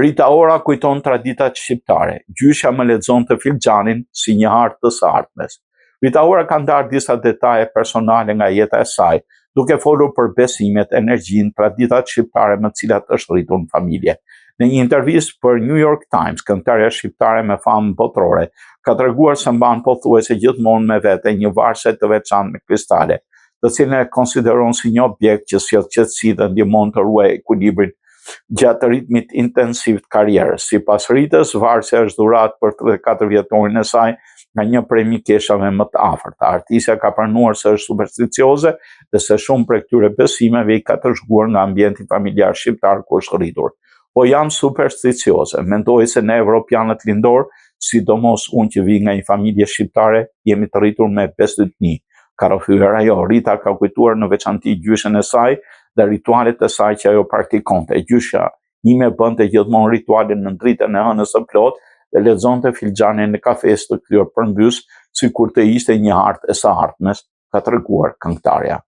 Rita Ora kujton traditat shqiptare, gjyshja më lexonte filxhanin si një hartë të së ardhmes. Rita Ora ka ndarë disa detaje personale nga jeta e saj, duke folur për besimet, energjinë, traditat shqiptare me të cilat është rritur në familje. Në një intervistë për New York Times, këngëtarja shqiptare me famë botërore ka treguar se mban pothuajse gjithmonë me vete një varëse të veçantë me kristale, të cilën e konsideron si një objekt që sjell qetësi dhe ndihmon të ruajë ekuilibrin gjatë ritmit intensiv të karrierës. Sipas Ritës, varësja është dhuratë për 34 vjetorin e saj nga një prej mikeshave më të afërta. Artistja ka pranuar se është supersticioze dhe se shumë prej këtyre besimeve i ka trashëguar nga ambienti familjar shqiptar ku është rritur. Po jam supersticioze, mendoj se ne evropianët lindorë, sidomos unë që vij nga një familje shqiptare, jemi të rritur me bestytni, ka rrëfyer ajo. Rita ka kujtuar në veçanti gjyshen e saj dhe ritualet e saj që ajo praktikonte. Gjyshja ime bënte gjithmonë ritualin në dritën e hënës së plotë dhe lexonte filxhanin e kafesë të kthyer përmbys, sikur të ishte një hartë e së ardhmes, ka treguar këngëtarja.